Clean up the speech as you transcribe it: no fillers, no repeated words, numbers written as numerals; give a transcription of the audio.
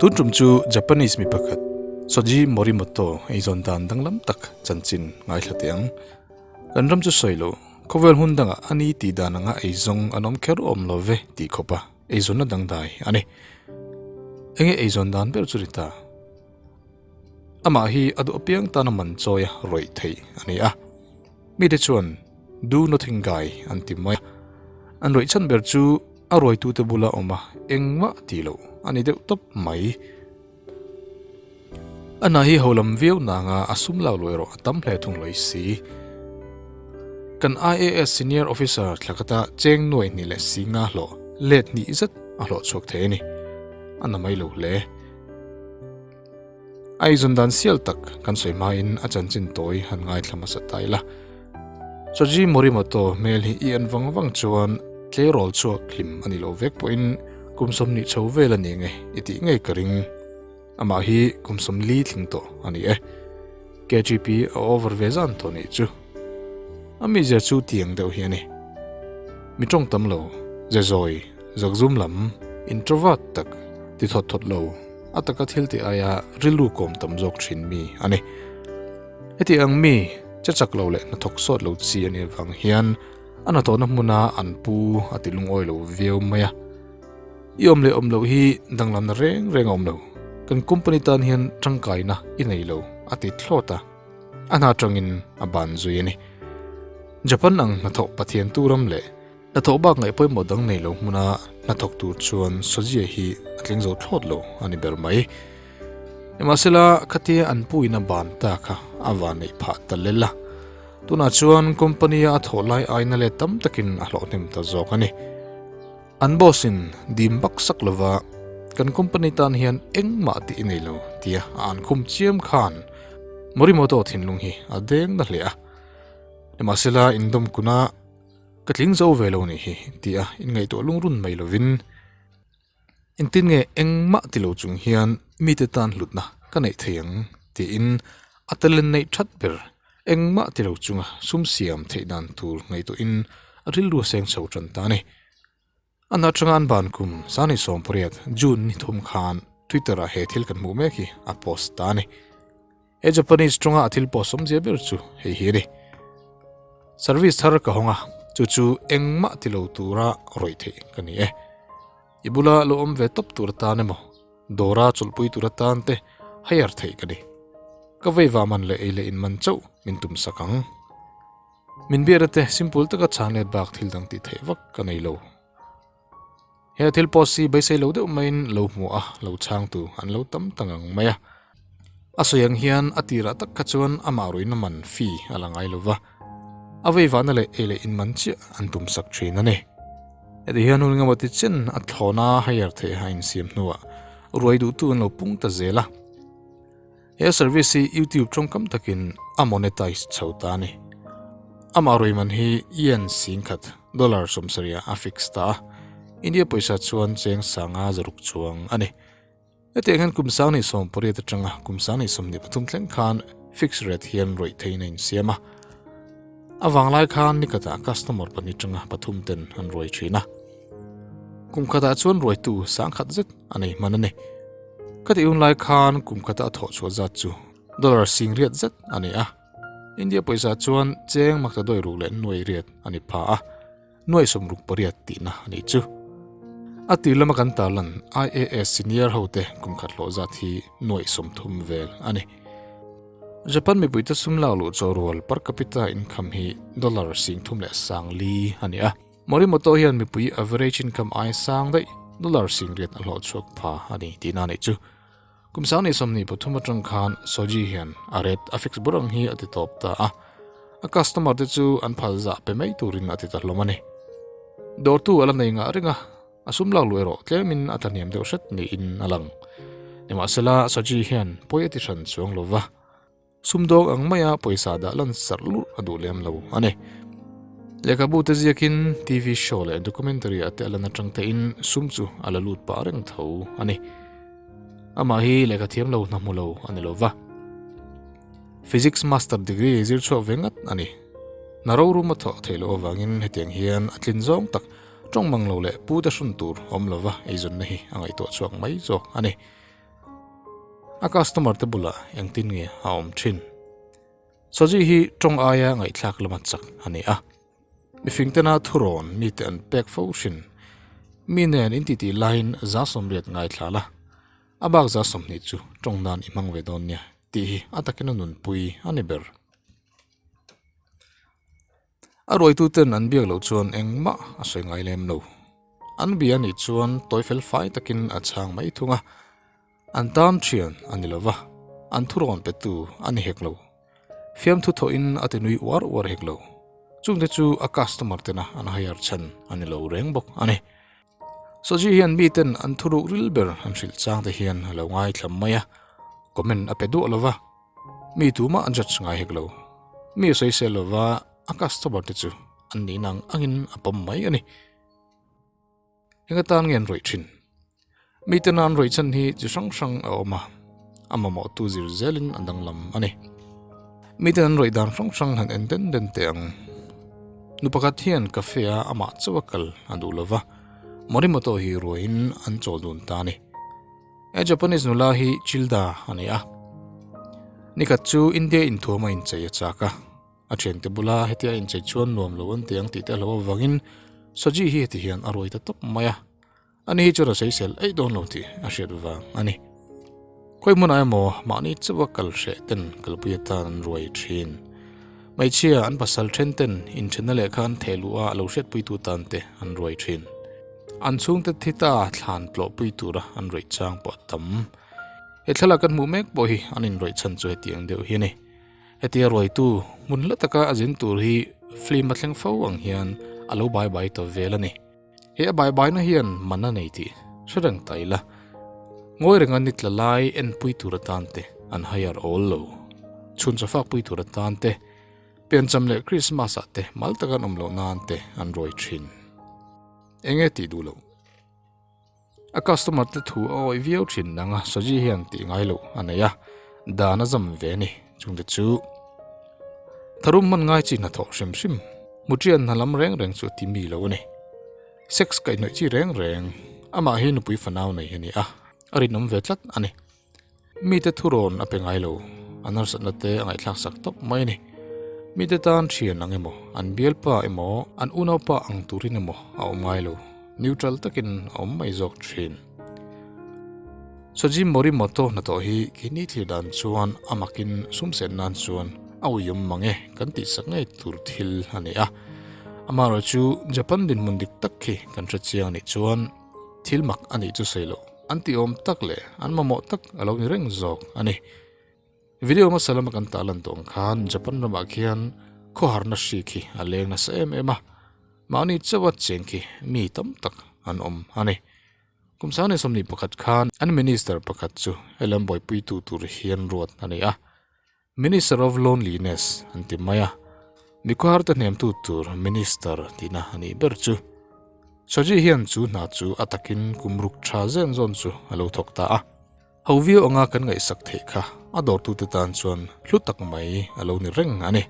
Tun tum chu Japanese mi pakhat Soji Morimoto eizawn dan danglam tak chanchin ngaithla teh ang. Kan ram chu sawi loh, khawvel hmun dangah a ni tih dan anga eizawng an awm kher awm lo ve tih khawpa eizawnna dangdai a ni. Enge eizawn dan ber chu ni ta? Amah hi a duh apiang tana man chawi a rawih theih a ni a. Mite chuan do nothing guy an ti mai a. An rawih chhan ber chu a ruaitute bula awm a engmah tih loh a ni deuh tawp mai. A hna hi ho lam viau nanga a sum lo luh erawh a tam hle thung lawih si. Kan IAS Senior Officer thlakata cheng nuai hnih leh si nga hlawh let hnih zet a hlawh chhuak thei a ni. A na mai lo hle. A eizawn dan sial tak kan sawi hmain a chanchin tawi han ngaithla hmasa ta ila. Soji Morimoto hmel hi i en vang vang chuan tleirawl chhuak hlim a ni lo vek pawhin kum sawmhnih chho vel a ni nge i tih ngei ka ring. Amah hi kum sawmli tling tawh a ni e. KGP a over ve zan tawh nih chu. A mizia chu tiang deuh hi a ni. Mi tawng tam lo, ze zawi, zakzum lam, introvert tak, ti thawt thawt lo, a taka thil tih aia rilru kawm tam zawk thin mi a ni. Heti ang mi che chak lo leh hnathawk sawt lo chi a nih avang hian a hnathawhna hmuna an pu a ti lungawi lo viau mai a. I awm leh awm loh hi danglamna reng reng a awm lo, kan company tan hian tangkaina i nei lo a ti thlawt a, a hna tangin a ban zui a ni. Japan ang hnathawk Pathian tu ram leh Hnathawk bak ngaih pawimawh dang nei lo hmuna hnathawk tur chuan Sawzia hi a tling zo thlawt lo a ni ber mai. Nimahsela, khatia an puin a ban ta kha a van neih phah ta lel a. Tunah chuan company-a a thawh lai aina let tam takin a hlawhhnem ta zawk a ni. An boss-in dim bak sak lova kan company tan hian engmah tih i nei lo tia a an khum chiam khan Morimoto thinlung hi a deng na hle a. Nimahsela, indawm kuna Ka tling zo ve lo nih hi tia inngaihtuah lungrun mai lovin engtin nge engmah ti lo chung hian mite tan hlutna ka neih thei ang tiin a talent neih that ber engmah ti lo chunga sum siam theih dan tur ngaihtuahin a rilru a seng chho tan ta a ni. A hna atanga an ban kum Sani 18 June ni thum khan Twitter ah he thil kan hmuh mek hi a post ta a ni. He Japanese tawnga a thil post awmzia ber chu hei hi a ni. Service thar ka hawng a, chu chu engmah ti lo tura rawih theih ka ni e. I bula lo awm ve tawp tur atan emaw, dawra chawlhpui tur atan te hire theih ka ni. Ka veiva man leh ei leh in man chauh min tum sak ang. Min biak te simple taka chhan let bak thil dang tih theih vak ka nei lo. He thil post hi beisei lo deuh maiin lo hmu a, lo chhangtu an lo tam ta ngang mai a. A sawi ang hian a tirah tak kha chuan amah ruihna man fee a la ngai lo va, a veivahna leh ei leh in man chiah an tum sak thin a ni. Heti hian hun engemaw ti chen a thlawna hire theih a insiam hnuah ruai duhtu an lo pung ta zel a. He service hi YouTube tawngkam takin a monetize chho ta a ni. Amah ruihman hi yen singkhat, dollar 70 a fix ta a, India pawisa chuan cheng sanga zaruk chuang a ni. Hetiang hian kum 2018 atanga kum 2023 thleng khan fixed rate hian rawih theiin a insiam a. A vanglai khan nikhatah customer pahnih tanga pathum ten an ruai thin a. Kum khatah chuan ruaitu sangkhat zet a nei hman a ni. Ka tih hun lai khan kum khata a thawh chhuah zat chu dollar sing riat zet a ni a. India pawisa chuan cheng makta dawi ruk leh nuai riat a ni pha a, nuai 68 tihna a nih chu. A tir lama kan tarlan IAS senior hote kum khat hlawh zat hi nuai 30 vel a ni. Japan mipuite sum lak luh chaw rual per capita income hi dollar 34,000 a ni a. Morimoto hian mipui average income ai sang daih dollar 80 a hlawh chhuak pha a ni tihna a nih chu. Kum 2023 atang khan Soji hian a rate a fix bur ang hi a ti tawp ta a, a customer te chu an phal zah pe mai turin a ti ta hlawm a ni. Dawrtu a la nei ngah reng a, a sum lak luh erawh tlemin a tlahniam deuh hret niin a lang. Nimahsela Soji hian pawi a ti hran chuang lo va. Sumdawng ang maia pawisa dah lan sarh lurh a duh lem lo a ni. Lehkhabu te ziakin TV show leh documentary ah te a lan atang tein sum chu a la lut pah reng tho a ni. Amah hi lehkha thiam lo hna hmu lo a ni lo va. Physics master degree zir chhuak ve ngat a ni. Hna rorum a thawh theih loh avangin hetiang hian a tlin zawng tak tawng mang lo leh pu te hrun tur awm lova eizawnna hi a ngaihtuah chhuak mai zawk a ni. A customer te bulah engtin nge a awm thin? Soji hi tawng aia ngaihthlak lama chak a ni a. Mifing tena thurawn mite an pek fo hrin. Mi nen in titi laiin 80% ngaithla la, a bak 20% chu tawng nan i hmang ve dawn nia tih hi a takin a nunpui a ni ber. A ruaituten an biak loh chuan engmah a sawi ngai lem lo. An bia anih chuan tawi fel fai takin a chhang mai thung a. An tan thian a ni lova, an thurawn petu a ni hek lo. Fiamthu thawhin a ti nui uar uar hek lo. Chungte chu a customer tena an hire chhan a ni lo reng bawk a ni. Soji hian miten an thuruk ril ber an hrilh chang te hian a lo ngaithla mai a, comment a pe duah lova. Mi tumah an judge ngai hek lo. Mi a sawisel lova a customer te chu an nihna ang angin a pawm mai a ni. Eng atan nge an rawih thin? Miten an rawih chhan hi chi hrang hrang a awm a, a mamawhtu zir zelin a danglam a ni. Miten an rawih dan hrang hrang han en den den teh ang. Nu pakhat hian cafe a amah chauh a kal a duh lova, Morimoto hi ruaiin an chawl dun ta a ni. He Japanese nula hi Childa a ni a. Nikhat chu India inthuam a inchei a chak a. A thiante bula hetia inchei chuan nuam lo an ti ang tih te a hlauh avangin Soji hi heti hian a ruai ta tawp mai a. Ani hi chuan a sawisel eih dawn lo tih a hriat vang a ni. Khawi hmunah emaw mahni chauha kal hreh ten kalpui atan an ruai thin. Hmeichhia an pasal then ten inthenna lehkha an theh luh a lo hriatpuitu tan te an ruai thin. An chhungte thi ta thlan tlawhpui tura an rawih chang pawh a tam. He thlalak kan hmuh mek pawh hi an inrawih chhan chu hetiang deuh hi a ni. Hetia ruaitu hmun hla taka a zin tur hi film a thleng fo ang hian a lo bai bai ta vel a ni. He a bai baina hian man a nei tih hre reng ta ila. Ngawi renga ni tla lai enpui tur atan te an hire awl lo. Chhun chawfakpui tur atan te, piancham leh Krismas ah te mal taka an awm loh nan te an ruai thin. Enge tih duh loh? A customer te thu a awih viau thin nang a, Soji hian tih ngai loh a nei a, dan a zam ve a ni. Chungte chu tharum hman ngai chi hnathawh hrim hrim, hmuṭian hna lam reng reng chu a ti mi lo a ni. Sex kaihhnawih chi reng reng, amah hi nupui fanau nei a ni a, a rinawm ve tlat a ni. Mite thurawn a pe ngai lo, an harsatna te a ngaihthlak sak tawp mai a ni. Mite tan thian ang emaw, an bialpa emaw, an unaupa ang turin emaw a awm ngai lo, neutral takin a awm mai zawk thin. Soji Morimoto hnathawh hi keini thlir dan chuan a makin sumsen nan chuan a uiawm mang e kan tihsak ngei tur thil a ni a. Amaherawhchu chu Japan dinhmun dik tak khi kan hre chiang anih chuan thil mak a nih chu sawi loh. An tih awm tak leh an mamawh tak a lo ni reng zawk a ni. Video hmasa lama kan tah lan tawh ang khan Japan ramah khian khawharna hri khi a leng nasa em em a, mahni chauha cheng khi mi tam tak an awm a ni. Kum 2021 khan an minister pakhat chu helam buaipuitu tur hian ruat a ni a, Minister of Loneliness an ti mai a, mi khawharte hnemtu tur minister tihna a nih ber chu. Soji hian chu hna chu a takin kum ruk tha zen zawn chu a lo thawk ta a. Ho viau anga kan ngaihsak theih kha a dawrtute tan chuan hlu tak mai a lo ni reng a ni.